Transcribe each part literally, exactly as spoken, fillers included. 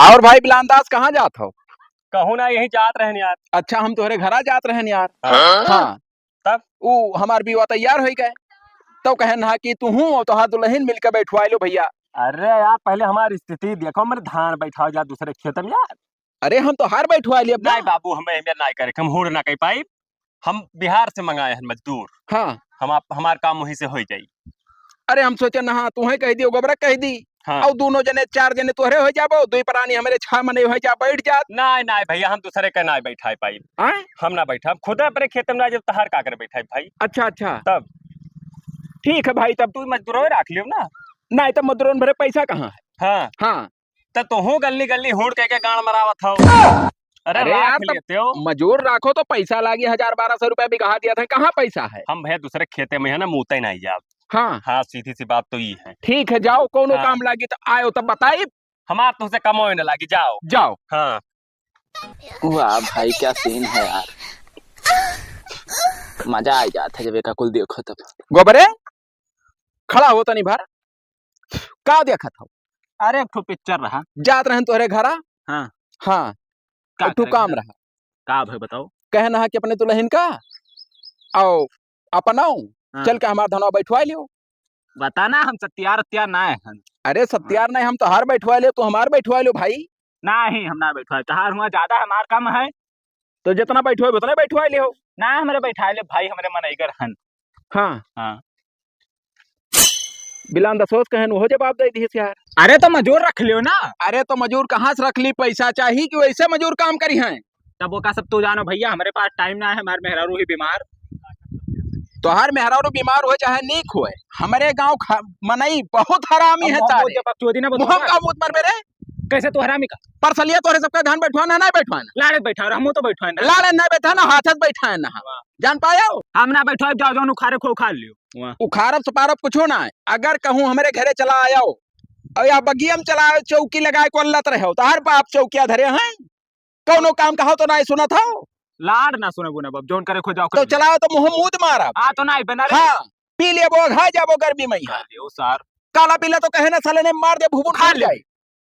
और भाई बिलान दास, कहाँ जात हो? कहूँ ना, यहीं जात रहन यार। अच्छा, हम तोहरे घरा जात रहन यार। हाँ। हाँ। तब? ऊ हमार बीवा तैयार होइ गए, तो कहन हा कि तुहूँ और तोहार दुलहिन मिलके बैठवाइ लो भइया। अरे यार, पहले हमार स्थिति देखो, मेरे धान बैठाओ जा दूसरे खेत में यार। अरे, हम तोहार बैठवाइ लेब ना। नहीं बाबू, हमें, हमें नहीं करे, हम हूड़ ना कह पाई। हम बिहार से मंगाए हैं मजदूर। हाँ। हम आप, हमार काम वहीं से होइ जाई। अरे, हम सोचे ना, हाँ, तुहैं कह दी, गोबरा कह दी। हाँ। और दोनों जने, चार जने तोहरे होइ जाबो, दुई परानी हमरे छह मने होइ जा, बैठ जात। नहीं, नहीं भइया, हम दूसरे के नहीं बैठाए पाई। आय? हम ना बैठा, हम खुद अपने खेत में ना जब तहार का करे बैठाए भाई। अच्छा, अच्छा। तब? ठीक है भाई, तब तू मजदूरों राख लियो ना। नहीं, तब मजदूरों भरे पैसा कहाँ है? हाँ। हाँ। त तोहू गल्ली गल्ली हूड़ कह के गांड मरावत हौ। अरे अरे राख यार, तब लेते हो। मजूर राखो तो पैसा लागी, हजार बारह सौ रुपया बिगहा दिया था, कहाँ पैसा है? हम भैया दूसरे खेते में है ना, मूते नहीं जाब। हाँ। हाँ, सीधी सी बात तो ई है। ठीक है, जाओ, कोनो हाँ। काम लागी तो आयो, तब बताई। हमार तुमसे कमो न लागी, जाओ। जाओ। हाँ। वाह भाई, क्या सीन है यार, मजा आ जात है जब एका कुल देखो तब। गोबरे, खड़ा हो तनी भर, का देखत हो? अरे, एक ठो पिक्चर रहा। जात रहन तोहरे घरा? हाँ। हाँ। का एक ठो करे काम भला? रहा। का भाई बताओ? कहना है कि अपने दुलहिन का, आओ, अपनाओ, हाँ। चल के हमार धनवा बैठवा लियो। बता ना, हम सत्यार, सत्यार ना है हन। अरे, सत्यार हाँ। नहीं, हम तोहार बैठवा लियो, तू हमार बैठवा लियो भाई। नहीं, हम ना बैठवा, तोहार हुआ ज्यादा है, हमार कम है। तो जितना बैठवाए, उतना बैठवाए ले हो। ना, हमरे बैठाए ले भाई, हमरे मनैगर हन। हाँ। हाँ। बिलान दसोस कहन, ओहो जवाब दे दिहिस यार। अरे, तो मजूर रख लियो ना। अरे, तो मजूर कहाँ से रख ली? पैसा चाही कि वैसे मजूर काम करी हैं? तब ओका सब तू जानो भैया, हमरे पास टाइम ना है, हमार मेहरारू ही बीमार। तोहार मेहरारू बीमार हो चाहे नीक होए, हमरे गाँव ख-, मनई बहुत हरामी हम है बहुत सारे। जब बकचोदी ना मुँह बतोबा। का मुँह मरबे रे? कैसे तू हरामी का? परसलिया तोहरे सबका धान बैठवाना है, नहीं बैठवाना? लाड़े बैठा रहा, मुँह तो बैठवाना। लाड़े नहीं बैठा ना, हाथ से बैठा है ना। वाह। जान पायो? हम ना बैठवाए, जाओ, जाओ, उखाड़े खो उखाड़ लियो। वाह। उखाड़ब सुपारब कुछो ना है। अगर कहूँ हमरे घरे चला आयो, और या बगिया में चला आयो, चौकी लगाए को अल्लत रहे हो, तो हर बाप चौकिया धरे हैं। कौनो काम कहो तो नहीं सुनत हो। लाड़ ना सुने गुना बाप, जौन करे खो जाओ तो कर ले। चलाओ तो मुँह मूत मारब। हाँ, तो नहीं बना रे। हाँ, पी लेबो, घा जाबो गर्मी में। खा लियो सार। काला पीला तो कहे ना साले ने मार दे, भूबुन खा फट ले। जाए।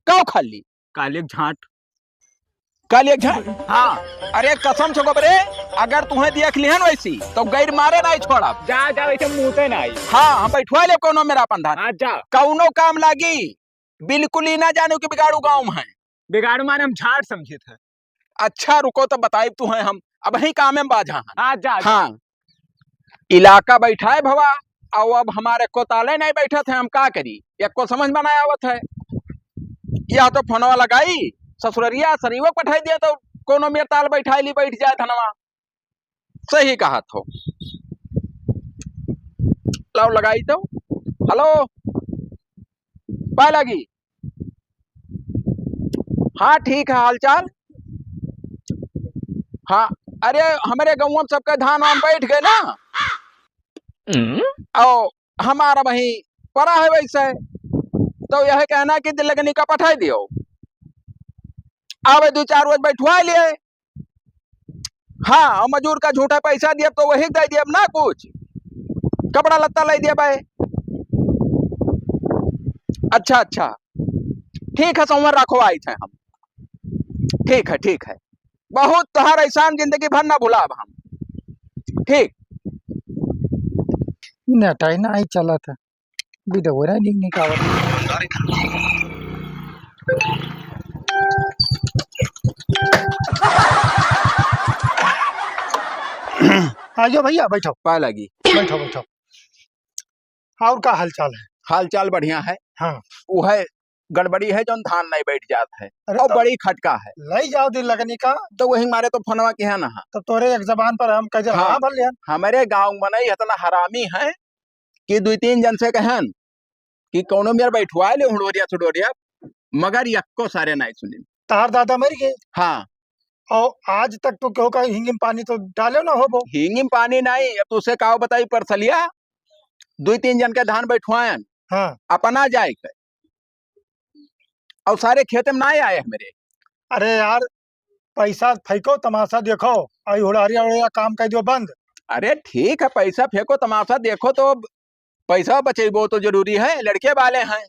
काउ खा ली? काली एक झांट। काली एक झांट? हाँ। अरे कसम से गोबरे, अगर तुहैं देख लिहन वैसी, तो गैर मारे नहीं छोड़ब। जा, जा, वैसे मुँहते नहीं। हाँ, हम बैठवा लेब कौनो मेरा पंधा। हाँ, जा। कौनो काम लागी, बिल्कुल ही ना जानू कि बिगाड़ू गाँव में है। बिगाड़ू माने हम झांट समझित है। अच्छा, रुको तो बताइब तुहैं हम, अबहीं कामे में बाझा हन। हाँ, जा, जा। हाँ। इलाका बैठाए भवा, अउ अब हमार एको ताले नहीं बैठत है, हम का करी? एको समझ में नहीं आवत है। या तो फोनवा लगाई, ससुररिया सरीवो पठाई दिया तो कोनो मेर ताल बैठाई ली, बैठ जाए धनवा। सही कहत हो। लाओ लगाई तो। हेलो, पाए लागी। हाँ, ठीक है, हालचाल। हाँ, अरे, हमरे गउँवा में सबके धान वान बैठ गए ना। हम्म। और हमारा वहीं पड़ा है वैसे, तो यह कहना कि दिलगनी का पठाई दियो, आवे दो चार रोज बैठवा लिए। हाँ, और मजूर का झूठा पैसा दियब तो वही दे दियब ना कुछ, कपड़ा लत्ता ले दियब है। अच्छा, अच्छा, ठीक है, सोमवार रखो, आई थे हम। ठीक है, ठीक है, बहुत तोहार एहसान जिंदगी भर ना भुलाब हम। ठीक। नेटाई ना आई चलत है, बिडवरा नहीं निकावत। आइयो भैया, बैठो। पाए लागी। बैठो, बैठो। और का हालचाल है? हालचाल बढ़िया है। हाँ। वो है, गड़बड़ी है, जौन धान नहीं बैठ जात है। अरे और तो बड़ी खटका है। लई जाओ दिलगनी का। तो वही मारे तो फोनवा किहे ना। तो तोरे एक जबान पर हम कह दे, हाँ। हाँ, भर लिया। हमरे गाँव में नहीं इतना हरामी है कि दुई तीन जन से कहन कि कौनो मेर बैठवा ले हुड़ोरिया सुडोरिया, मगर यक्को सारे नहीं सुनिन। तहार दादा मर गए। हाँ। और आज तक तो केहू का हिंग में पानी तो डाले ना होबो। हिंग में पानी नहीं, अब तुसे का बताई परसलिया, दुई तीन जन के धान बैठवायन, हाँ। अपना जाए के, और सारे खेत में ना आए हमरे। अरे यार, पैसा फेंको, तमाशा देखो, आई हुड़ारिया उड़ारिया काम कर दियो बंद। अरे ठीक है, पैसा फेंको, तमाशा देखो, तो पैसा बचेबो तो जरूरी है, लड़के वाले हैं।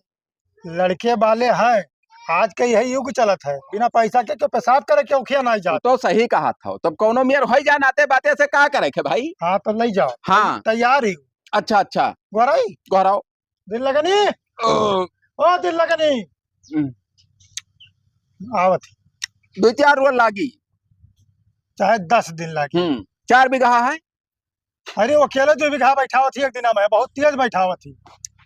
लड़के वाले हैं, आज के यही युग चलत है, बिना पैसा के, के पेशाब करे के औखिया नाहीं जात। तो सही कहत हो, तब कौनो मेर होई जा, नाते बाते से का करे के भाई? हाँ, तो लई जाओ। हाँ। तैयार ही। अच्छा, अच्छा। गोराई? गोराओ। दिन लगनी? ओ। ओ, दिन लगनी। हम्म। आवत ही। दो चार रोज लागी। चाहे दस दिन लागी। हम्म, चार बीघा है। अरे, वो अकेले दो बीघा बैठावत ही एक दिना में, बहुत तेज बैठावत ही।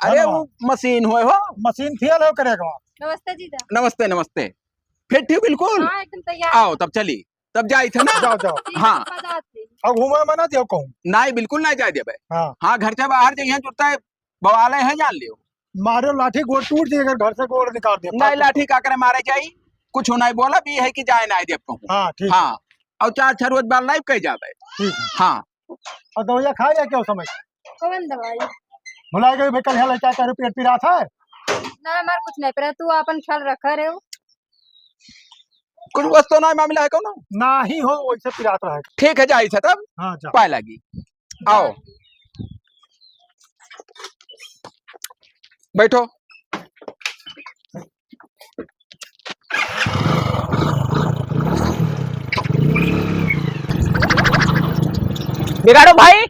अरे, हाँ। वो मशीन होए हो। मशीन फेल हो करेगा। नमस्ते जीजा। नमस्ते, नमस्ते। फिट ही बिल्कुल? हाँ, एकदम तैयार। आओ, तब चली। तब जाई थे ना? जाओ, जाओ। ठीक है, हाँ। पापा जात ही। अब घूमे में ना दियो कहूँ। नाहीं, बिल्कुल नाहीं जाए देबे। हाँ। हाँ, घर से बाहर जइहे, जुड़ता है, बवाले है, जान लियो। मारो लाठी, गोड़ टूट जाए, अगर घर से गोड़ निकाल दे। नाहीं, लाठी का करे मारे जाई? कुछ नाहीं बोला भी है कि जाए नाहीं देब कहूँ। हाँ, ठीक है। हाँ, और चार छह रोज बाद लाइव कह जाबे। ठीक है। हाँ। और दवाइयाँ खाए या क्या समय? कौन दवाई? भुला गए भाई, कल है लड़का का पेट पिरात है। ना, हमार कुछ नहीं पिरा, तू अपन ख्याल रखा रहे हो। कुछ वस्तु ना मामला है कौनो? नाहीं हो, वैसे पिरात रहे। ठीक है, जाई थे तब। हाँ, जाओ। पाए लागी। आओ। बैठो। बिगाड़ू भाई।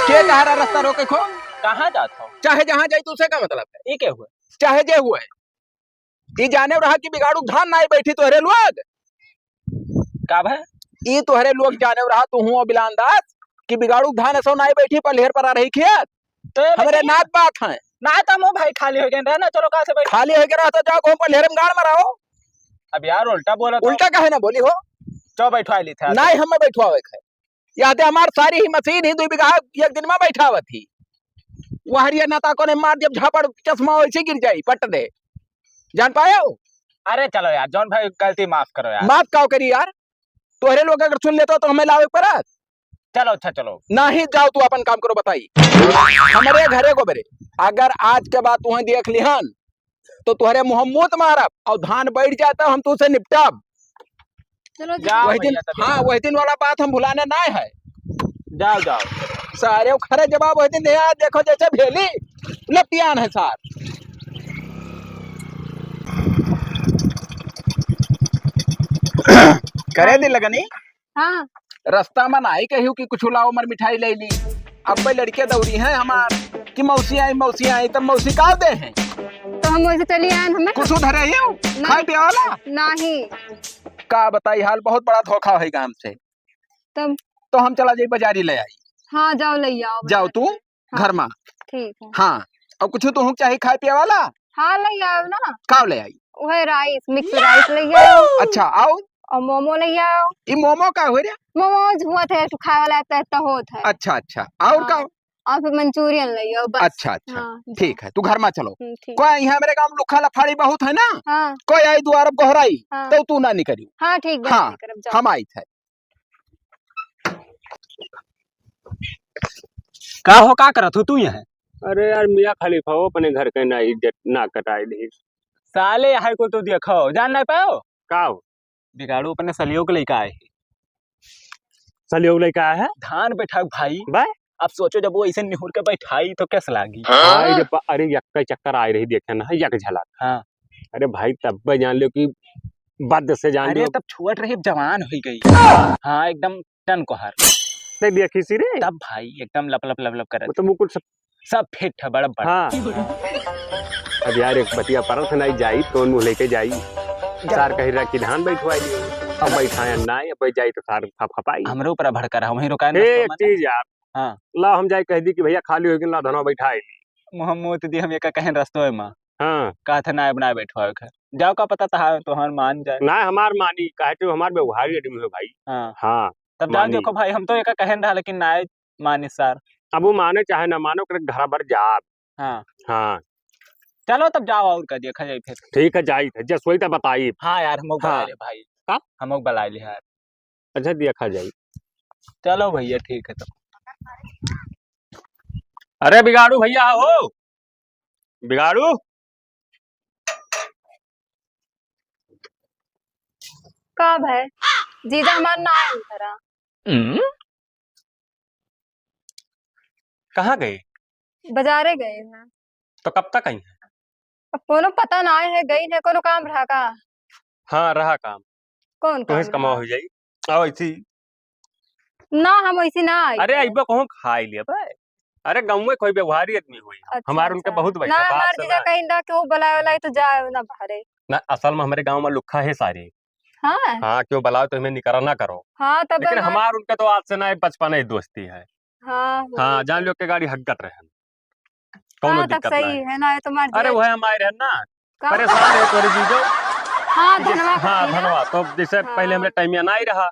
के कहा रहा रास्ता रोके को? कहाँ जात हो? चाहे जहाँ जाई, तुसे का मतलब है? ये क्या हुआ? चाहे जे हुए। ई जाने रहा कि बिगाड़ू धान नाहीं बैठी तोहरे लोग। का भा? ई तोहरे लोग जाने रहा, तू हुआ बिलान दास, कि बिगाड़ू धान ऐसो नाहीं बैठी, पल्हेर पर आ रही खेत। तो ये हमरे बताइए। नात बात है। ना तो मुँह भाई खाली हो गए रहे ना, चलो कहाँ से बैठ। खाली हो गए रहा तो जाओ, कहूँ पल्हेर में गाड़ मराओ। अब यार उल्टा बोला तो। उल्टा काहे ना बोली हो? चलो बैठवा ली था। नाहीं, हम बैठवावे के है। यादे हमार सारी ही मशीन ही दुई बीघा एक दिन में बैठावत ही। वहरिया नाता कोने मार जब झापड़ चश्मा वैसे गिर जाई, पट दे। जान पायो? अरे चलो यार, जौन भाई गलती माफ करो यार। माफ काव करी यार? तोहरे लोग अगर सुन लेतो तो हमें लावे के परत। चलो अच्छा चलो। नाहीं, जाओ तू अपन काम करो, बताई। हमरे घरे को बेरे, अगर आज के बाद तुहें देख लिहन, तो तुहरे मुँह मूत मारब और धान बैठ जाता, हम तुसे निपटाब। चलो जी। जाओ वही दिन, भैया, तब हाँ, जाओ। वही दिन वाला बात हम भुलाने नाहीं है। जाओ, जाओ। सारे खरे जवाब वही दिन दे, आज देखो जैसे भेली लपटियान है सार। करे दिन लगनी। हाँ। रास्ता में नाहीं कहियो कि कुछ लाओ, मर मिठाई ले ली। अब भाई लड़के दौरी हैं हमार कि मौसी आई, मौसी आई, तब मौसी का दे हैं? तो हम वैसे चली आए हमें। कुछ उधर है यू? नहीं। खाए पिए वाला? नहीं। का बताई हाल, बहुत बड़ा धोखा होइगा हमसे। तब? तो हम चला जाई बाजारी ले आई। हाँ, जाओ ले आओ जाओ बाजार तू से। हाँ, घर में। ठीक है। हाँ, और कुछ तुहूँ चाही खाए पिए वाला? हाँ, ले आओ ना। का ले आई? वह rice, mix rice ले आओ। अच्छा, आओ। और मोमो ले आओ। ई मोमो का हो रे? मोमोज हुआ थे, तो खाए वाला इतना, इतना होत है। अच्छा, अच्छा। और हाँ। का? और फिर मंचूरियन ले आओ, बस। अच्छा, अच्छा। हाँ, ठीक है, तू घर में चलो। हम्म, ठीक। कोई यहाँ मेरे गाँव में लुखा लफाड़ी बहुत है ना? हाँ। कोई आई दुआर अब गोहराई, हाँ। तो तू ना निकरियो। हाँ, ठीक बा, हाँ, नहीं करब, जाओ। हम आई थे। का हो, का करत हो तू यहाँ? अरे यार, मियाँ खलीफा हो अपने घर के ना इज्जत ना कटाए दे। साले, यहाँ को तो देखो, जान ना पाओ। का हो? बिगाड़ू अपने सलियो के लइका आए है। सलियो के लइका आए है? धान बैठाक भाई। बा? अब सोचो, जब वो ऐसे निहुर के बैठाई तो कैसे लागी? हाँ, ये प-, अरे, यक्का चक्कर आए रही, देखे ना, यक झलक। हाँ। अरे भाई, तब बे जान लियो कि बद से जान अरे, लियो। तब छुअट रही, अब जवान हुई गई। हाँ, एकदम टन कोहर। नहीं देखी सी रे। तब भाई, एकदम लप लप लप लप करत। वो तो मुकुट सब सब फिट है, बड़ा बड़ा। हाँ। अब यार, एक बतिया परत है ना, जाई, कौन मुँह लेके जाई? जा। सार कही रहा कि धान बैठवाई दियो। अब बैठाया ना, अब जाई तो सार फफाई। हमरे ऊपर भड़का रहा, वहीं रुकाए ना, ए, तो एक मत। चीज यार। हाँ। ला, हम जाए कह दी कि भैया, खाली हो गई, ला, धनवा बैठाई ली। मोहम्मद दी हम एक कहन रस्तों में। हाँ। कहा था, "ना, अब ना बैठवावे के।" जाओ, का पता तहा-, तोहार मान जाए। ना, हमार मानी, काहे तो हमार व्यवहारी आदमी हो भाई। हाँ। हाँ, तब जाओ, मानी। देखो भाई, हम तो एक कहन रहा, लेकिन ना मानी सार। अब वो माने चाहे ना माने, ओकरे घरा भर जाब। हाँ। हाँ। चलो, तब जाओ, और का देखा जाए फिर। ठीक है, जाई थे, जसवई तो बताई। हाँ यार, हम लोग हाँ। बुला ले भाई। का? हम लोग बुला ले यार। अच्छा, देखा जाई। चलो भैया, ठीक है तब। अरे बिगाड़ू भैया हो, बिगाड़ू। का भाई? जीजा हमार ना आए उधरा। हम्म? कहाँ गए? बाजारे गए हैं। तो कब तक आई है? अब कोनो पता ना है, गई है, कोनो काम रहा का? हाँ, रहा काम। कौन काम तुहें से कमावा रहा? हो जाई। आओ ऐसी। ना, हम ऐसी ना आई। अरे, अइबे कहूँ खाई लिया बे। अरे, गाँव में कोई व्यवहारी आदमी होई। अच्छा, हमार उनके अच्छा। बहुत बैठा ना, बा, हमार आज से जीजा ना। कहीं ना कि वो बुलाए वाला है तो जाए ना बाहरे। ना, असल में हमारे गाँव में लुक्खा है सारे। हाँ। हाँ, क्यों बुलाओ तो हमें निकरा ना करो। हाँ, तब लेकिन हमार हमार उनके तो आज से ना बचपन ही दोस्ती है। हाँ, हाँ, हो। जान लो के गाड़ी हगत रहे। कौनो हाँ, तब दिक्कत सही नहीं। है ना, ये तो मर अरे, जाए। वह हम आए रहे ना, का? परेशान है तोरे जीजो। हाँ, जैसे, धनवा हाँ, खातिर ना। धनवा। तो जैसे हाँ। पहले हमरे टाइम में ना ही रहा,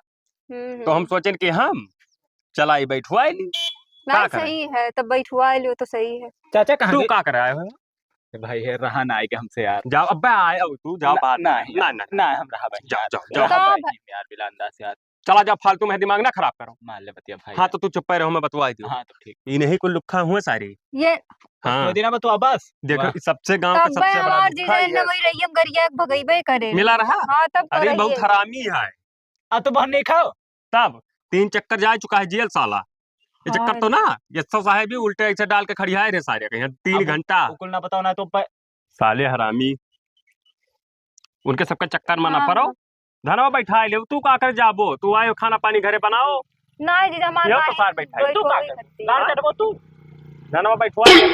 हम्म, तो हम हम्म। सोचेन कि हम चलाई बैठवाई ली। नहीं, का करें? सही है, तब बैठवाई लो तो सही है। चाचा, कहाँ तू गए? का करे आए हो? ए भाई, हे रहा ना आएगा हमसे यार। जाओ, अब्बे आए हो तू, जाओ ना, बात नहीं, ना, ना, ना, हम रहा भाई जाओ, यार। जाओ, जाओ। रहा तो भाई, भ- यार, बिलांदास यार। चला जा, फालतू में दिमाग ना खराब करो। मान ले बतिया भाई हाँ, यार। तो तू चुप रहो, मैं बतवा दूँ। हाँ, तो ठीक। इन्हीं कुल लुक्खा हुआ सारी। ये हाँ। दो दिना में तो अबस। देखो, वाह। ई सबसे गाँव का तब सबसे बड़ा हमार लुक्खा जीजा ही इन्ने है। वही रहियम गरिया के भगइबे करे। मिला रहा? हाँ, तब तो अरे, बहुत रहिए। हरामी है। आ, तो बहन नहीं खाओ? तब तीन चक्कर जा चुका है जेल साला। ये चक्कर हाँ। तो ना, ये सौ साहेब भी उल्टे ऐसे डाल के खड़ियाए रहे सारे, कहीं तीन अब घंटा। वो कुल ना बताओ ना तो प- साले हरामी, उनके सबके चक्कर में ना हाँ, पड़ो। हाँ। धनवा बैठाए ले, तू का कर जाबो? तू आयो खाना पानी घरे बनाओ। ना जीजा, हमार यो तो नहीं, सार बैठाए। कोई तू का कोई कर? करती। लाड़ चटबो तू। धनवा बैठवा ले।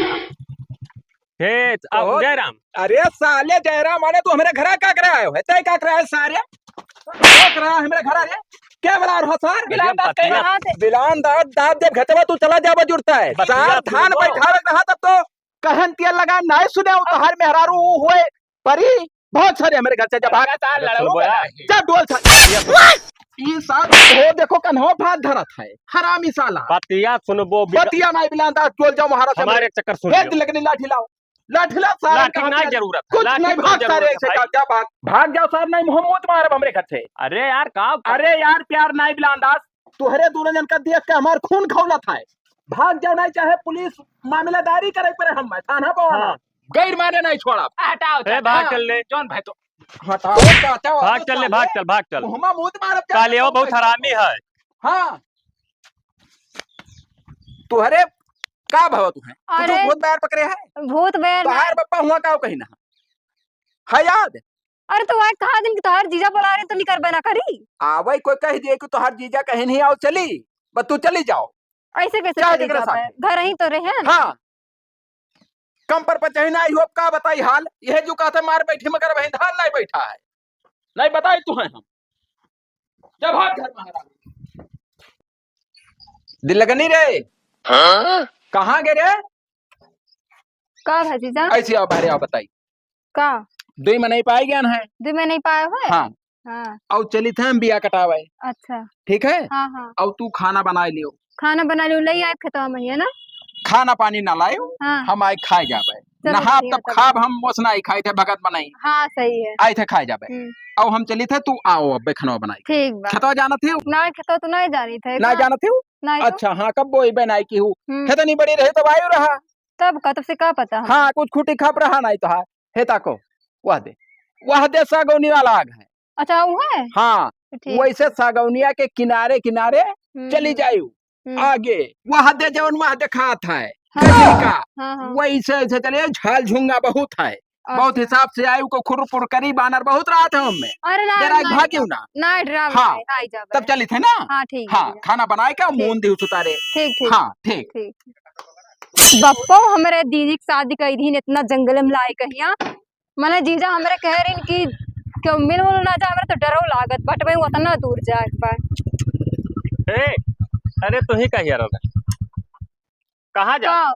हे, अब ओहो। जयराम। अरे साले जयराम, माने तू हमरे घरा का करे आयो है? तय का करे आयो सारे? का करे आयो हमरे घरा रे? क्या बला रहा सार? अरे बिलान दांत बतिया। कहीं हाथ है। बिलान दांत, दांत जब घटवा तू चला जाबो जुड़ता है। बतिया सार धान सुनो। बैठावे रहा तब तो। कहन तिया लगा नाय सुने, उ तोहार मेहरारू उ होए परी, बहुत सारे हमरे घर से जब भाग। लगातार लड़ाऊ चल बोला। बड़ा है। चल डोल सा। ये साथ हो देखो कन्हो भात धरत है, हरामी साला। बतिया सुनबो बिग- बतिया नाय बिलान दांत डोल जाओ महाराज से हमारे हमरे। एक चक्कर सुन भेज लो। लगनी लाठी लाओ। लाठी ला सारे लाठी का ना क्या? जरूरत है, कुछ लाठी नहीं, तो भाग सारे जरूरत ऐसे है का भाई। क्या भाग? भाग जाओ सार, नहीं मुँह मूत मारब हमरे घर से। अरे यार, का अरे यार, प्यार नाय बिलान दास, तुहरे दोनों जन का देख के हमार खून खौलत है। भाग जाओ, नहीं चाहे पुलिस मामलादारी करे पड़े हम, थाना पर आना। हाँ। गैर माने नहीं छोड़ा। हटाओ, ए, चाचा। भाग चल ले। जौन भाई तो हटाओ, चाचा, भाग चल ले, साले। भाग चल, भाग चल। मुँह में मूत मारब, चाचा, कालियो तुम बहुत कैसे हरामी है। हाँ। तुहरे का भाव तुहे? तू तो अरे, भूत बैर पकड़े है। भूत बैर तोहार नहीं। बप्पा हुआ का कहीं ना। है याद? अरे, तो वह कहा दिन कि तोहार जीजा बुला रहे तो निकर बना करी। आवै कोई कह दिए कि तोहार जीजा कहीं नहीं आओ चली, बस तू चली जाओ। ऐसे कैसे चाहे चली जेकरे जाबे? साथे। घर ही तो रहे हैं। हाँ। कम पर पचही ना आई हो, का बताई हाल? यह जो कहता मार बैठी मगर वहीं धान नहीं बैठा है। नहीं बताई तुहे हम। जब हाथ घर में हरा। दिल लगनी रे। हाँ? कहाँ गए रे? का भतीजा? ऐसे आओ, बाहरे आओ, बताई। का? दुई मनई पाए गए हैं। दुई मनई पाए हुए? हाँ। हाँ। और चली थे हम बिया कटावे। अच्छा। ठीक है? हाँ, हाँ। और तू खाना बनाए लियो। खाना बना लियो, ले आए खेतवा में, है ना? खाना पानी ना लायो, हाँ। हम आए खाए जाबे। चलो, नहाब बढ़िया तब तब। खाब हम, मोस ना आई खाए थे भगत बनाई। हाँ, सही है। आए थे खाए जाबे। हम्म। और हम चली थे, तू आओ अब खाना बनाई। ठीक बा। खेतवा जानत ही? ना, खेतवा तो नहीं जानी थे। ना का? जानत ही? नहीं तो। अच्छा, हाँ, कब बोई बे नाई की हूँ। हम्म। खेतनी बड़ी रही तब आयो रहा। तब का, तब से का पता हम? हाँ, कुछ खूटी खप रहा नहीं तो है। हे ताको, वह दे, वह दे सागौनी वाला आग है। अच्छा, वो है? हाँ, तो ठीक वैसे है। सागौनिया के किनारे किनारे हम्म, चली हम्म। जायु। हम्म। आगे, वह दे जवन वह देखात है, हाँ, कजरी का, हाँ, हाँ। वैसे ऐसे चले, झाल झुंगा बहुत है। बहुत अच्छा। हिसाब से आयु को खुर पुर करी, बानर बहुत रहत है उनमें। अरे ना, डरा ना, भागियो ना। ना, डरा हाँ, ना, आई जाबे। तब चली थे ना? हाँ, ठीक है, हाँ, ठीक है। खाना बनाए का, ठीक। मून दी उतारे। ठीक, ठीक। हाँ, ठीक। ठीक। बप्पो हमरे दीदी के शादी कई दिन इतना जंगल में लाए कहिया। मने जीजा हमरे कह रही कि क्यों मिल उल ना जा, हमरे तो डरो लागत, बट मैं उतना दूर जाए के बा। ए, अरे तू ही कहिया रहा? कहाँ जा? का?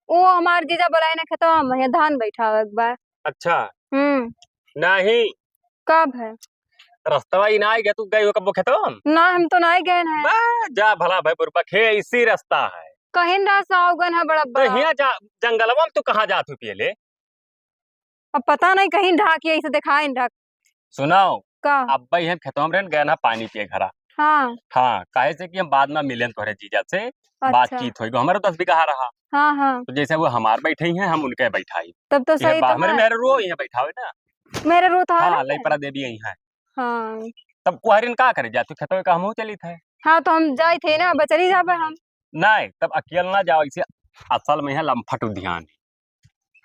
वो हमार जीजा बुलाए ना खेतवा में, यहाँ धान बैठावे के बा। अच्छा। हम्म। नहीं। कब है? रस्तवा ही ना आए गया, तू गई हो कब खेतवा में? ना, हम तो ना गए हैं। बा, जा भला भाई बुरबक है, इसी रास्ता है। कहीं रास्ता होगन है बड़ा तो बड़ा। हिया जा, जंगलवा में तू कहाँ जात हो पियले? अब पता नहीं, कहीं ढाक यही से दिखाए ढाक। सुनाओ, का? अब भाई हम खेतवा में रहन गए ना पानी पिए घरा। हाँ। हाँ, काहे से कि हम बाद में मिलेन तोहरे जीजा से, अच्छा। बातचीत होई, हमारे दस बीघा रहा। हाँ, हाँ। तो जैसे वो हमार बैठे ही हैं, हम उनके बैठाई। तब तो ये सही बा-, तो हमारे है। मेहरारू ही हैं बैठावे ना। मेहरारू तो हाँ, है। लई परा देवी यही है। हाँ। तब कुहरिन का करे जात हो, खेतवे का हमहू चली थे। हाँ, तो हम जाई थे ना, बचरी जाबे हम। नहीं, तब अकेल ना जाओ, इसे असल में है लम्फट उद्यान।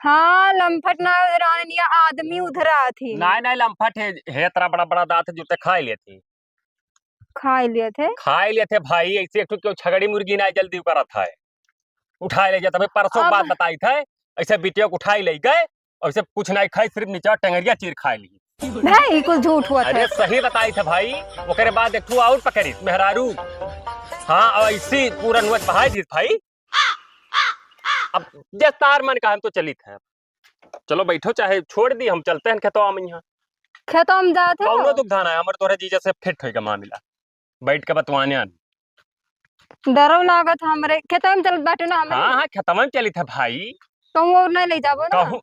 हाँ, लम्फट ना, रानिया आदमी उधरा थी। नाहीं, नाहीं, लम्फट है, हे इतना बड़ा बड़ा दाँत है, जूते खाए लेती। खाए लेते? खाए लेते भाई, ऐसे एक ठो क्यों छगड़ी मुर्गी ना जल्दी करत है, उठाए ले जात है। परसों अब बात बताई थे, ऐसे बिटिया को उठाए ले गए, ऐसे कुछ नाहीं खाई, सिर्फ नीचे टंगरिया चीर खाए ली। नहीं, कुछ झूठ हुआ था। अरे सही बताई थे भाई, ओकरे बाद एक ठो और पकड़ी मेहरारू। हाँ, और ऐसी पूरा नोच बहाई दी भाई। अब जे तार मन का हम तो चलित है। चलो बैठो, चाहे छोड़ दी, हम चलते हैं खेतवा में। यहाँ खेतवा में जात हो? कौनो दुख धाना है, हमर तोहरे जीजा से फिट होइगा मामिला, बैठ के बतवाने आन। डरो लागत हमरे, खेतवा में चलत बाटे ना हमरे। हाँ, हाँ, खेतवा में चलित है भाई। कहूँ और नहीं ले जाबो ना? कहूँ,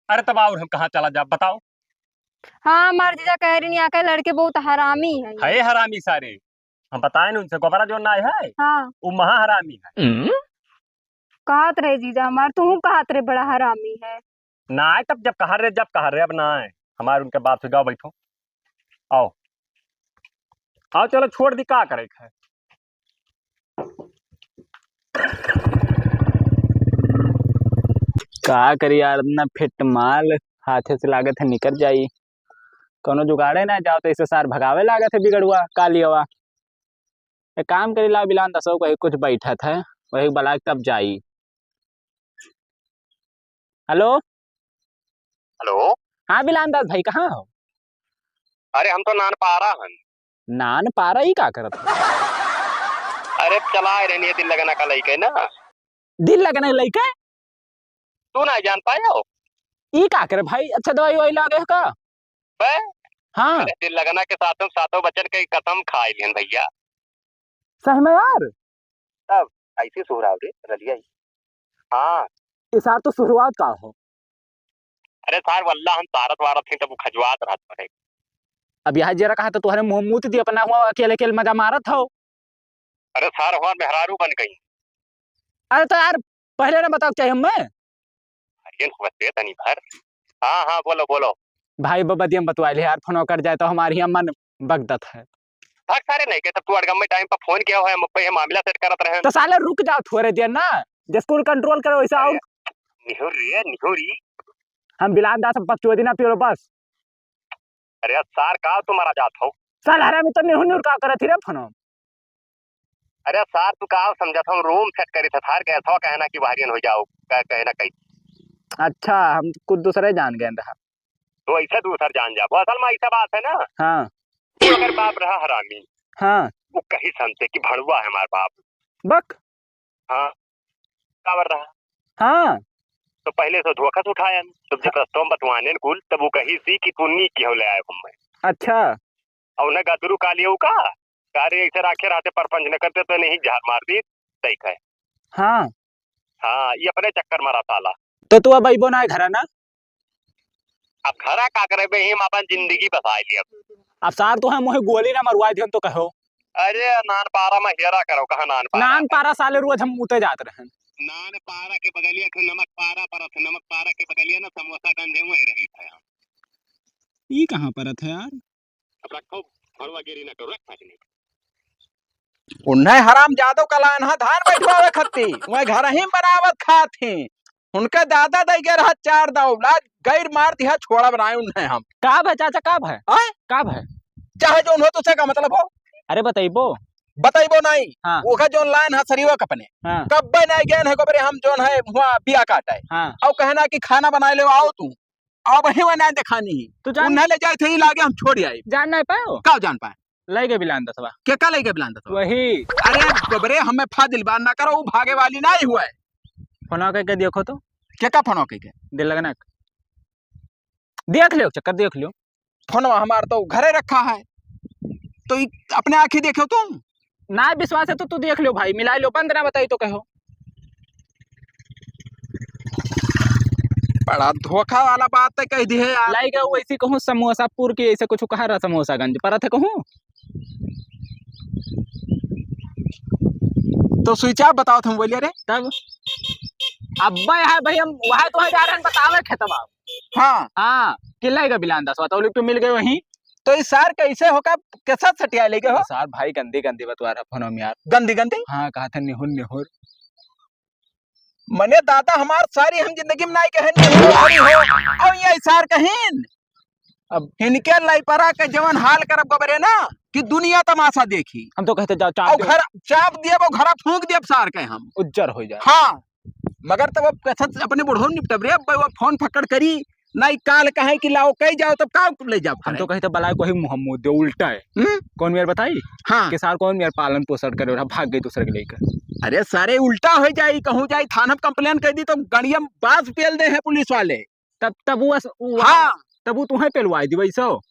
अरे तब और हम कहाँ चला जाब, बताओ? हाँ, हमार जीजा कह रही, यहाँ के लड़के बहुत हरामी है। है हरामी सारे, हम बताए न उनसे, गोबरा जो ना है, हाँ। वो महा हरामी है। कहत रहे जीजा हमार, तू कहत रहे बड़ा हरामी है। ना आए तब जब कहा रहे, जब कहा रहे, अब ना आए। हमारे उनके बात से जाओ बैठो, आओ, आओ चलो छोड़ दी, का करे है। का करी यार, इतना फिट माल हाथे से लागत है निकल जाई, कौनो जुगाड़े ना जाओ तो इसे सार भगावे लागत है बिगड़ुआ कालियवा। एक काम करी, लाओ बिलान दसो कहीं कुछ बैठत है, वही बला के तब जाई। हेलो। हेलो। हाँ बिलान दास भाई, कहाँ हो? अरे हम तो नान पारा हन। नान पारा ही का करत हो? अरे चला रहनी है दिल लगना का लइके ना। दिल लगना लइके? तू ना जान पायो? ई का करे भाई? अच्छा दवाई ववाई लागे है का? बे? हाँ। अरे दिल लगना के साथों सातों बचन के कसम खाए लिहन भैया। सही में यार? तब ऐसी सुहराव रे रलिया ही। हाँ। इस सार तो सुहरवात का हो? अरे सार वल्ला हम तारत वारत ही तब खजवात रहत रहे। अब यहाँ जरा कहा तो तुम्हारे मुंह मूत दी अपना हुआ अकेले अकेले मजा मारत हो। अरे सार हमार मेहरारू बन गई। अरे तो यार पहले ना बताओ चाहिए हमें। अरे बस दे तनी भर। हाँ, हाँ, बोलो, बोलो। भाई बबदियम बतवाइल है यार, फोन कर जाए तो हमारी यहाँ मन बगदत है। भाग सारे नहीं के, तब तू अड़गम में टाइम पर फोन किया है, हम पे ये मामला सेट करत रहे। तो साले रुक जाओ थोड़े देर ना, जस कुल कंट्रोल करो वैसा और। अरे, निहुर रे, निहुरी। हम बिलान दास बकचोदी ना पियो बस। अरे यार, सार का तुम्हारा जात हो? साल हरामी तो निहुर निहुर का करत ही रे फोन। अरे सार, तू का समझत हो? रूम सेट करी था सार, गैसवा कहना कि बाहरियन हो जाओ, कह-, कहना कही। अच्छा, हम कुछ दूसरे जान गए रहा। तो ऐसे दूसर जान जाबो, असल में ऐसा बात है ना। हाँ। तू अगर बाप रहा हरामी, हाँ। वो कही समझे कि भड़ुआ है हमार बाप। बक। हाँ, काबर रहा? हाँ। तो पहले से धोखा से उठायन, तो जब हाँ। रस्तों में बतवानेन कुल, तब वो कही सी कि तू नी की हो ले आए हमें। अच्छा। और उन्हें गदरू का लिए का? का रे, ऐसे राखे रहते परपंच न करते तो नहीं झाड़ मार दी, सही कहे। हाँ। हाँ, ये अपने चक्कर में रहा साला। तो तू अब अइबो ना है घरा ना? अब घरा का करे बे, हम अपन जिंदगी बसाए लिया। अब सार तो है, मुहे गोली ना मरवाए दिहन तो कहो। अरे नान पारा में हेरा करो, कहाँ नान पारा नान है? पारा साले रोज हम उते जात रहन। नान पारा के बगलिया के नमक पारा पर है, नमक पारा के बगलिया ना समोसा गंज है, वहीं रही थे हम। ई कहाँ परत है यार? अब रखो, भड़ुआ गिरी ना करो, रख साथ में। उन्हें हराम जादो का लायन हा धान बैठवावे खत्ती, वह घर ही बनावत खात ही। उनके दादा दई गए रहा चार दाव, लाज गैर मार दिया, छोड़ा बनाए उन्हें हम। का भय चाचा, का भय? आय? का भय? चाहे जोन हो, तुझसे का मतलब हो? अरे बतइबो। बतइबो नहीं। हाँ। ओका जोन लायन हा सरीवा कपने। हाँ। कब्बे नहीं गए है गोबरे हम जोन है हुआ बिया काटे। हाँ। और कहना कि खाना बनाए ले आओ तू। अब ही वह ना दिखानी ही। तू जान उन्हें ले जाए थे, ही लागे हम छोड़ आए। जान नहीं पायो? का जान पाए? लई गए बिलान दसवा। के का लई गए बिलान दसवा? वही। अरे गोबरे, हमें फाजिल बात ना करो, वो भागे वाली नहीं हुआ है। फोनवा कह के देखो तो। के का फोनवा कह के? दिल लगना। देख लियो, चक्कर देख लियो। फोनवा हमार तो घरे रखा है, तो इ-, अपने आँखी देखो तुम। ना विश्वास है तो तू देख लियो भाई, मिला लियो, बंद ना बताई तो कहो। बड़ा धोखा वाला बात तो कह दी है यार। लाई गए वैसी कहूँ समोसा पूर के, ऐसे कुछ कहा रहा समोसा गंज परत है कहूँ। तो स्विच ऑफ बताओ तुम बोलिए रे। तब अब्बा यहाँ भाई हम वहाँ तो जा रहे हैं बतावे खेतवा। हाँ। हाँ, कि लाई गए बिलान दसवा तो लिख तो मिल गए वहीं। तो इस सार कैसे होगा, कैसा सटिया लेके हो? सार भाई गंदी गंदी बतवा रहा फोन में यार। गंदी गंदी? हाँ, कहा था निहुर निहुर। मने दादा हमार सारी हम जिंदगी में नाई कहेन कि हो, अरे हो, और ये सार कहिन। अब इनके लइपरा के जवन हाल करब गबरे ना कि दुनिया तमाशा देखी। हम तो कहते जाओ चाप और दे। घर चाप दियब और घरा फूंक दियब सार के हम। उज्जर हो जाए। हाँ, मगर तब अब कैसे अपने बुढ़ो निपटब रे, अब वो फोन फकड़ करी, नाई काल कहे कि लाओ कह जाओ, तब का ले जाओ हम तो करे? कहते बलाए कोई मुहम्मद दे उल्टा है। हम्म? कौन मेर बताई? हाँ। कि सार कौन मेर पालन पोषण करे, भाग गई दूसरे के लेकर। अरे सारे उल्टा हो जाई, कहूँ जाई थाना में कंप्लेन कर दी तो गड़िया में बांस पेल दे हैं पुलिस वाले। तब, तब वो अस-, वो हाँ। तब वो तुम्हें पेलवाई दी वैसे हो।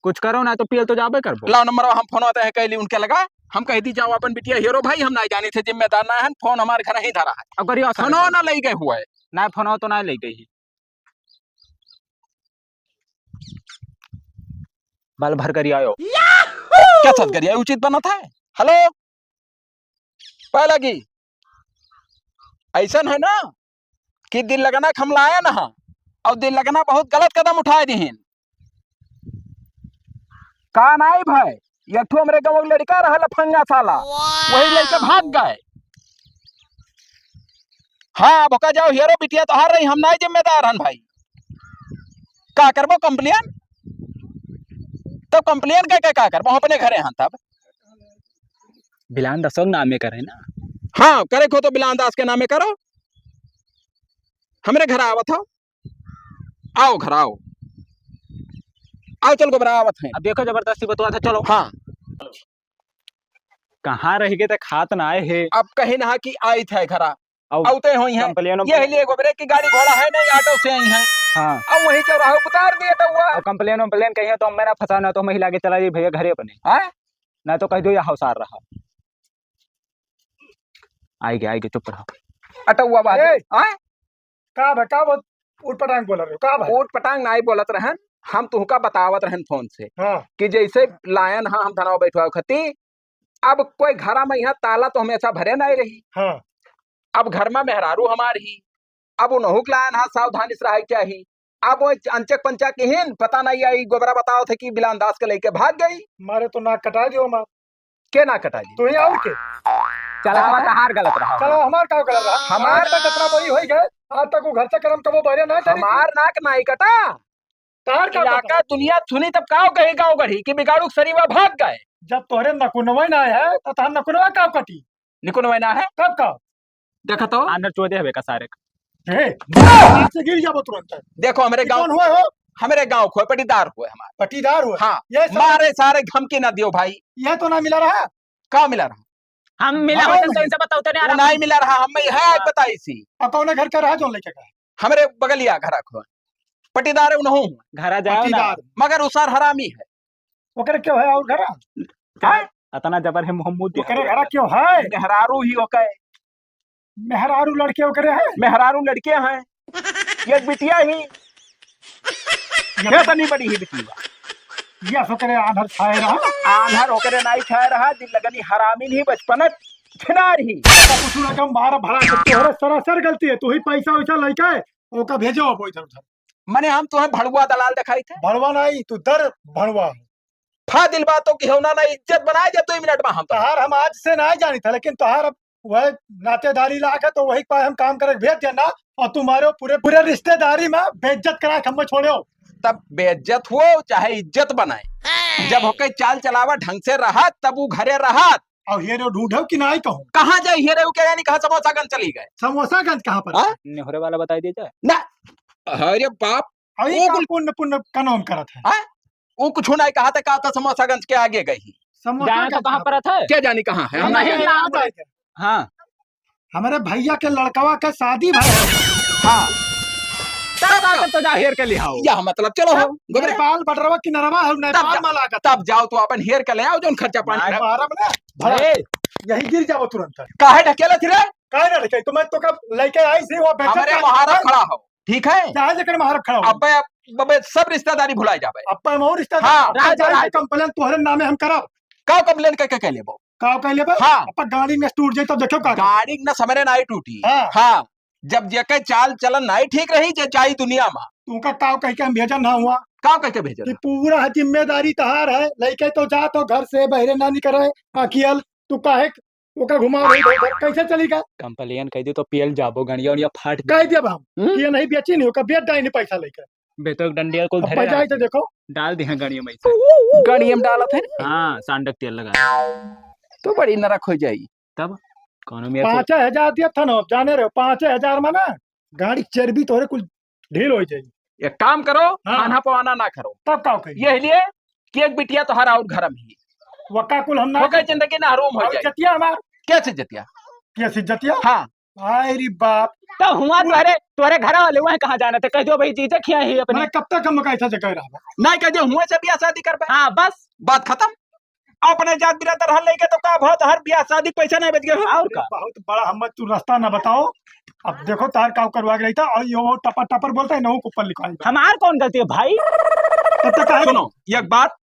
कुछ करो ना तो पेल तो जाबे करबो। लाओ नंबर हम फोन होते हैं कैली उनके लगा, हम कह दी जाओ अपन बिटिया हीरो भाई, हम ना जानी थे जिम्मेदार ना है, फोन हमारे घर ही धरा है। अब करियो सर। फोनो ना ले गए हुआ है। ना फोनो तो ना ले गई। बल भर करी आयो। क्या साथ करिया उचित बनत है? हेलो, पै लगी। ऐसन है ना कि दिल लगना के हम लाए ना, और दिल लगना बहुत गलत कदम उठाए दिहिन। का नाई भाई, एक ठो हमरे गाँव के लड़का रहा लफंगा साला, वही लड़के भाग गए। हाँ, बोका जाओ हीरो बिटिया तोहार रही, हम नाई जिम्मेदार हन भाई। का करबो कंप्लेन? तब कंप्लेन के, के का करबो? हम अपने घरे हन तब। बिलान दसो के नामे करे ना। हाँ, करे को तो बिलान दास के नामे करो। हमरे घर आवत हो, आओ घर आओ, आओ चल गोबरा आवत हैं। अब देखो जबरदस्ती बतवा था, चलो। हाँ, कहाँ रह गए थे, खात ना आए हे। अब कहीं ना कि आई थे घरा, अब औते होई हैं। कंप्लेनो ये लिए गोबरे की गाड़ी घोड़ा है नहीं, ऑटो से आई हैं। हाँ। अब वहीं चौराहा उतार दिए तो हुआ। अब कंप्लेन वम्प्लेन कहिए तो मैं ना फंसा ना तो महिला के चला जाइए भैया घरे अपने। हाँ? ना तो कह दो या हौसार रहा। आइगे, आइगे, चुप रहा। अटौआ बात। ए! आय? का बा, का बात? उटपटांग बोलत रहो, का बात? उटपटांग नाई बोलत रहन, हम तुहका बतावत रहन फोन से हाँ। कि जैसे लायन हा हम धनवा बैठवाओ खती, अब कोई घरा में यहाँ ताला तो हमेशा भरे नाई रही। हाँ। अब घर में मेहरारू हमार ही, अब उनहु के लायन हा सावधानी से रहे के चाही। अब वो अनचक पंचक किहिन, पता नाई आई, गोबरा बतावत है कि बिलान दास के लेके भाग गई। मारे तो नाक कटा दियो हमार। के ना कटाई? तू ही और के? चलावा तहार गलत रहा। चलावा हमार का गलत रहा? हमार आज तक इतना बड़ी होई गए, आज तक वो घर से करम कबो बहरे ना चली। हमार नाक नाई कटा। तार का इलाका पता? दुनिया सुनी तब काव कही गाँव गढ़ी कि बिगाड़ू के सरीवा भाग गए। जब तोहरे नकुनवा ना है, तो तहार नकुनवा काव कटी? निकुनवा ना है? तब का? देखा तो। आंधर चोदे हवे का सारे का। ए, हाथ से गिर जाबो तुरंत। देखो, हमरे ये गाँव, कौन हुआ हो? हमरे गाँव को है, पटीदार को है हमार। पटीदार हो? हाँ। ये सब मारे सारे धमकी ना दियो भाई। ये तो ना मिला रहा? का मिला रहा? हम मिला हाँ। होते तो इनसे बताओ तो नहीं वो यार। नहीं मिला रहा, हम में है हाँ। बताई सी। अब कौन घर का रहा जो लेके गए? हमरे बगलिया घर को है। पटीदार है, उनहु। घरा जाओ ना। पटीदार। मगर उ सार हरामी है। ओकरे क्यों है और घरा? हैं? अतना जबर है मोहम्मद ओकरे घरा क्यों है? मेहरारू ही ओके। मेहरारू लड़के ओकरे हैं? मेहरारू लड़के हैं। एक बिटिया ही। ये ये तनी बड़ी ही बिटिया। ये ओकरे आंधर छाए रहा। आंधर ओकरे नाई छाए रहा, दिल लगनी हरामी नहीं बचपन छिनार ही। तो कुछ ना कम बारह भरा के तोहरे सरासर गलती है, तू ही पैसा वैसा लेके ओका भेजो अब इधर उधर। मने हम तुम्हें भड़ुआ दलाल दिखाई थे? भड़ुआ नहीं, तू दर भड़ुआ है। फादिल बातों की होना ना, इज्जत बनाए जा दो मिनट में हम तो। तहार हम आज से ना जानी था, लेकिन तहार अब वह नातेदारी लाग है, तो वही पाए हम काम करे भेज देना, और तुम्हारे पूरे, पूरे रिश्तेदारी में बेइज्जत करा के हम छोड़े हो। तब बेइज्जत हो चाहे इज्जत बनाए, जब होके चाल चलावा ढंग से रहा, तब वो घरे रहा। और हेरे ढूंढो कि नाई कहूँ? कहाँ जाए हेरे, वो क्या जानी कहाँ समोसा गंज चली गए? समोसा गंज कहाँ पर हाँ? है? नेहरे वाला बताई दे जाए। ना, अरे बाप, और ये वो का कुल पुण्य, पुण्य का नाम करत है? हाँ? वो कुछ नहीं कहा था, कहा था समोसा गंज के आगे गई। समोसा जाए तो गंज कहाँ कहाँ पर पर है? क्या जानी कहाँ है? हम हम नहीं नहीं जानते। जानते। हाँ। हमारे भैया के लड़कवा के शादी भा है। हाँ। तब का तब तो जा हेर के ले आओ। या मतलब, चलो हो, हाँ, गोबरे। नेपाल बटरवा किनरवा है, नेपाल तब जा-, में लागत। तब जाओ तो अपन हेर के ले आओ, जोन खर्चा पानी नहीं। मारब ना, भला ए। यही गिर जाबो तुरंत। काहे ढकेला थी रे? काहे ना ढकेल? तो मैं तो कब लेके आई थी, वो बेचत हमारे का महारा खड़ा हो, ठीक है? चाहे जेकर महारा खड़ा हो। अबे, अबे सब रिश्तेदारी भुला जाबे। अब हम और रिश्तेदार हाँ। राज, राज। कंप्लेन तोहरे नामे हम करब। का कंप्लेन कह के कह लेबो? का कह लेबो? हाँ। अब गाड़ी में टूट जाई तब देखो का करबो? गाड़ी न समरे नाई टूटी। हाँ। हाँ। जब जेके चाल चलन नाई ठीक रही, जे जाई दुनिया में। तुमका का कह के हम भेजन ना हुआ? का कह के भेजन? कि पूरा जिम्मेदारी तहार है, लइके तो जा तो घर से बहरे ना निकले, अकियल, तू काहे ओका घुमाओ भाई, भाई, कैसे चली का? Complain कइ दी तो पियल जाबो, गड़िया उड़िया फाट कह दिया बाबू, हम्म? ये नहीं बेची नहीं, ओका बेच डाई नहीं पैसा लेकर। बे तो एक डंडिया कुल अब धरे बजाई रहा तो देखो। डाल दिया गड़िया में से। गड़िया में डालत है? हाँ, सांडक तेल लगा। तो बड़ी नरक हो जाई। तब कौनो मेरे को पाँच हजार दिया था ना, जाने रहे हो, पाँच हजार में ना गाड़ी चर्बी तोहरे कुल ढील हो जाई। एक काम करो, हाँ। खाना पवाना ना करो। तब का कही? यही लिए कि एक बिटिया तोहरा और घर में ही। वका कुल हम ना ओकर जिंदगी ना हराम हो और जाई। जतिया हमार। कैसे जतिया? कैसे जतिया? हाँ। अरे बाप। तो हुआ तोहरे, तोहरे घर वाले वहीं कहाँ जाना थे? कह दो भाई जीजा खिया ही अपने। मैं कब तक हम कैसा जगह रहा? नहीं कह दो हुआ से बियाह शादी करबे। हाँ, बस। बात खत्म। अपने जात बिरादर हर लेके तो का बहुत हर बियाह शादी पैसा नहीं बच गया हो। और का? बहुत बड़ा हम तू रास्ता ना बताओ। अब देखो तार का करवा के रही था और ये वो टपर टपर बोलता है ना, वो ऊपर लिखवाएंगे। हमार कौन गलती है भाई? तब तक है। सुनो, एक बात,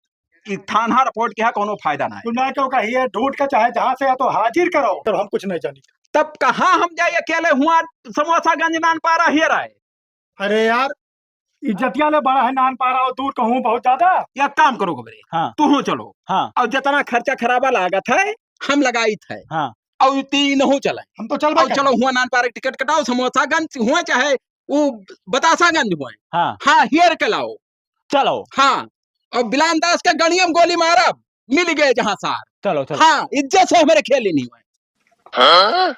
ई थाना रिपोर्ट के है, कोनो फायदा ना है। सुना क्यों कहिए, ढूंढ के चाहे जहाँ से है तो हाजिर करो, तब हम कुछ नहीं जानी। तब कहाँ हम जाए अकेले हुआ समोसागंज नान पारा हियर आए? अरे यार, इज्जतिया ले बड़ा है नान पारा और दूर कहूँ बहुत ज्यादा। या काम करो गोबरे, हाँ। तू हो चलो। हाँ। और जितना खर्चा खराबा लागत है, हम लगाइत है। हाँ। और तीन हो चले। हम तो चल और बैठे। चलो हुआ नान पारा टिकट कटाओ, समोसागंज हुआ चाहे वो बतासागंज हुआ। हाँ। हाँ, हियर के लाओ। चलो। हाँ, और बिलान दास के गड़िया में गोली मारब, मिल गए जहाँ सार। चलो, चलो। हाँ, इज्जत से हमारे खेल ही नहीं हुए। हाँ?